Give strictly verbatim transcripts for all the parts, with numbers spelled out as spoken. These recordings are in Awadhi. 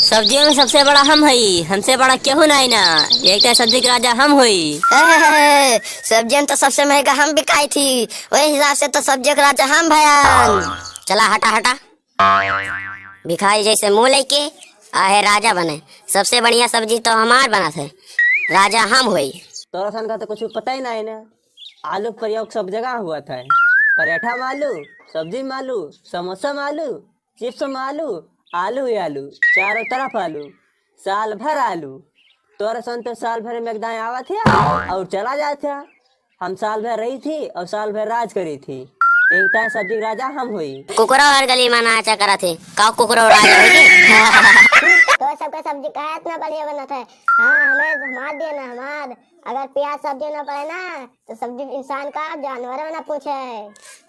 सब्जियों में सबसे बड़ा हम हई, हमसे बड़ा केहू नाहीं ना। एक तो सब्जी के राजा हम होई। सब्जियों में तो सबसे महंगा हम बिकाई थी, वही हिसाब से तो सब्जियों के राजा हम भयन। चला हटा हटा, भिखारी जैसे मुंह लेके आहे राजा बने। सबसे बढ़िया सब्जी तो हमार बनत है, राजा हम होई। तोरा सन का तो कुछ पता ही ना है ना। आलू के प्रयोग सब जगह हुआ था, पराठा में आलू, सब्जी में आलू, समोसा में आलू, चिप्स में आलू, आलू ही आलू, चारों तरफ आलू, साल भर आलू। तोरा सन तो साल भर में एक दाएं आवत है और चला जात है। हम साल भर रही थी और साल भर राज करी थी। एक दाएं सब्जी के राजा हम हुई। कुकुरा हर गली में नाचा करत है, का कुकुरा राजा होई? तो सबका सब्जी काहे इतना बढ़िया बनत है? हाँ, हमें हमार दिया ना हमार। अगर प्याज सब्जी ना पड़े ना तो सब्जी इंसान का जानवर में ना पूछे।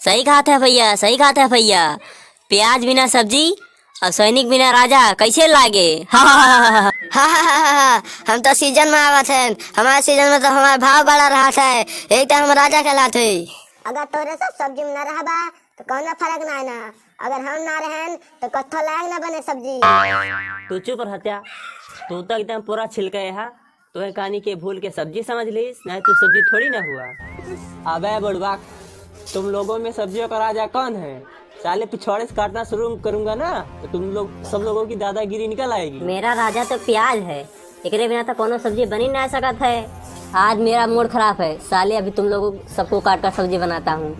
सही कहत है भैया, सही कहत है भैया। प्याज बिना सब्जी और सैनिक बिना राजा कैसे लागे? हाँ, हम तो सीजन में आवत हैं, हमारे सीजन में तो हमारा भाव बढ़ा रहत है, यही तो हम राजा कहलात है। अगर तोरे सब सब्जी में न रहबा तो कौनो फर्क ना है ना, अगर हम ना रहन तो कत्थो लायक ना बने सब्जी। तू चुप रह हत्या, तू तो एकदम पूरा छिलके है। तोहे कहानी के भूल के सब्जी समझ लीस, नहीं तू सब्जी थोड़ी ना हुआ। अबे बुड़बक, तुम लोगों में सब्जियों का राजा कौन है? साले पिछवाड़े से काटना शुरू करूंगा ना तो तुम लोग, सब लोगों की दादागिरी निकल आएगी। मेरा राजा तो प्याज है, एकरे बिना तो कोनो सब्जी बन ही ना सकत है। आज मेरा मूड खराब है साले, अभी तुम लोगों सबको काट कर सब्जी बनाता हूँ।